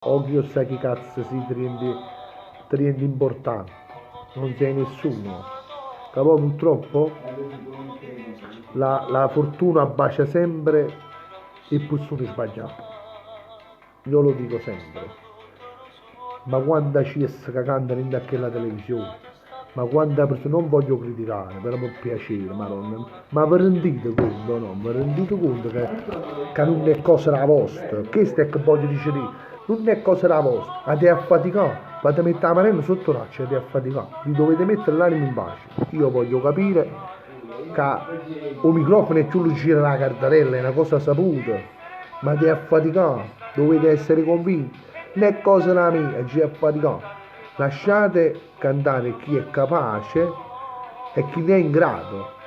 O chi 'o ssa chi cazzo si ti rendi, ti rendi importante, non sei nessuno. Ca poi purtroppo la, la fortuna bacia sempre 'e persone sbagliate. Io lo dico sempre. Ma quanta ciess ca cantano dint' a chella televisione, ma quanta persone, non voglio criticare, però per piacere, maronna, ma vi rendite conto o no? Vi rendite conto che, ca nun è cosa d' 'a vosta? Chesto è che voglio dicere io, nun è cosa d' 'a vosta, avete a faticà, v'ate mettere 'a manella sotto 'o braccio e avete a faticà, vi dovete mettere l'anima in pace. Io voglio capire ca 'o microfono è cchiù leggero d' 'a cardarella, è na cosa saputa, ma avete a faticà, dovete essere convinti, nun è cosa d' 'a mia, aggi' 'a faticà. Lasciate cantare chi è capace e chi ne è in grado.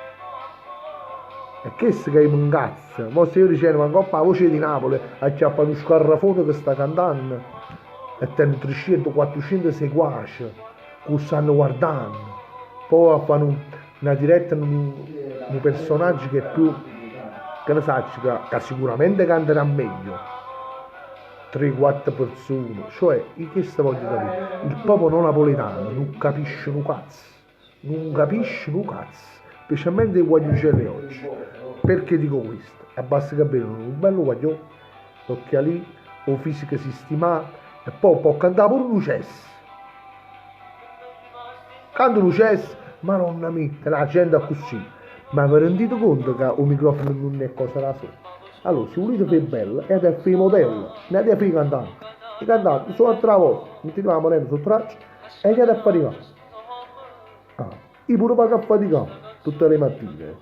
È chesto ca io me 'ncazzo. Mo stevo dicenno, ma 'ncopp' 'a voce di Napoli acchiappa nu scarrafone che sta cantanno e tene treciento, quattrociento seguace che 'o stanno guardanno. Poi va a fa nu na diretta nu nu personaggio che è più, che ne saccio, ca sicuramente canterà meglio. Tre, quatt perzone, cioè io chesto voglio capì, il popolo napoletano nun capisce nu cazz, nun capisce nu cazz, specialmente 'e guagliuncielle 'e oggi. Perché dico questo? Abbasta ca vedono nu bello guaglione, l'occhialì, 'o fisico sistimato e poi po' cantà pure nu cess. Canta nu cess, maronna mia, tene 'a gente accussì. Ma ve rendite conto ca 'o microfono nun è cosa da solo? Allora, si vulite fa 'e belle, jate a fa 'e modelle, nun jate a fa 'e cantante. 'E cantanti so' n'ata volta, mettite 'a manella sotto 'o braccio e jate a faticà. Ah, io pure vaco a faticà tutte le mattine.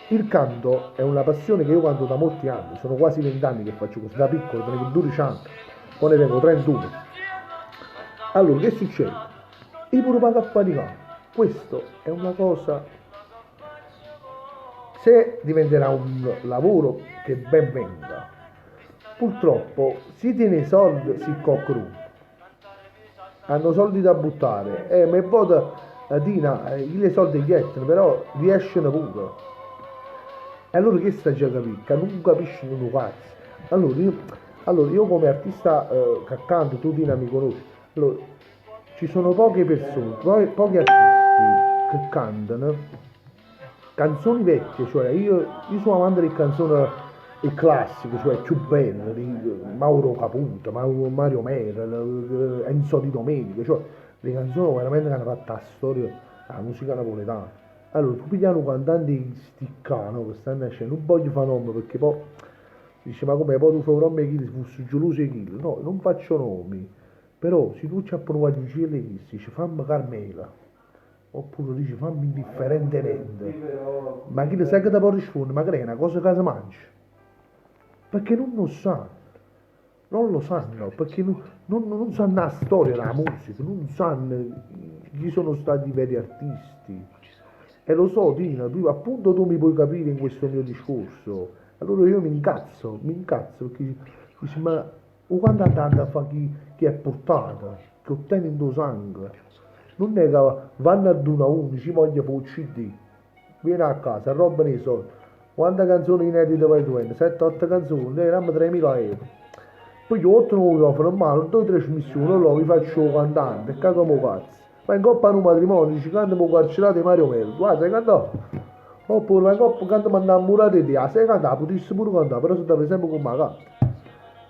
Il canto è una passione che io canto da molti anni, sono quasi vent'anni che faccio questo, da piccolo, tenevo 12 anni, mo ne tengo 31. Allora, che succede? Io pure vaco a faticà. Questo è una cosa Se diventerà un lavoro che ben venga. Purtroppo si tiene 'e sord si coccheduno. Hanno soldi da buttare. Eh, ma 'e vvote Tina, chille 'e solde 'e jettano, però riesceno pure. E allora chesto aggia capì, ca nun capisceno nu cazzo. Allora io, allora io come artista che canto, tu Tina mi conosci, allora ci sono poche persone, pochi artisti che cantano Canzoni vecchie, cioè io, io so amante d' 'e canzone 'e classiche, cioè 'e cchiù belle, Mauro Caputo, Mario Merola, Enzo Di Domenico, cioè le canzoni veramente che hanno fatto 'a storia d' 'a musica napoletana. Allora tu piglia nu cantante 'e chisti ccà, no, che stanno ascenno, nun voglio fa nomme pecchè pò dice ma comme pò tu fai 'o nomme 'e chillo, si fusse geluso 'e chillo. No, non faccio nomi, però si tu acchiappe nu guagliunciello 'e chisti, dice famme Carmela. Oppure dice fammi indifferentemente. Ma chillo sai che te po' rispondere? Ma che è na cosa ca se mangia? Pecché nun 'o sanno. Non lo sanno, pecché nun, nun, nun sanno 'a storia d' 'a musica, nun sanno chi sono stati i veri artisti. E lo so Tina, tu appunto tu mi puoi capire in questo mio discorso. Allora io mi incazzo, mi incazzo perché dici ma 'O cantante ha da fa chi chi è purtato, che 'o tene 'int' 'o sangue. Nun è ca vanno addu a uno, dice voglio fa 'o CD. Viene a casa, arrobbano 'e solde. Quanta canzone inedite vai truvanno? Sette, otto canzoni, neh, damme tremila euro. Poi io 'o tengo 'o microfono 'mmano, doje trasmissioni, allora io faccio 'o cantante e cacamo 'o cazzo. Vai 'ncopp' a nu matrimonio, dice cantami 'o carcerato 'e Mario Merola. Tu 'a sai cantà? Oppure vai 'ncopp', cantami 'nnammurato 'e te. 'A sai cantà? 'A putisse pure cantà, però se deve sempre comm' 'a canta.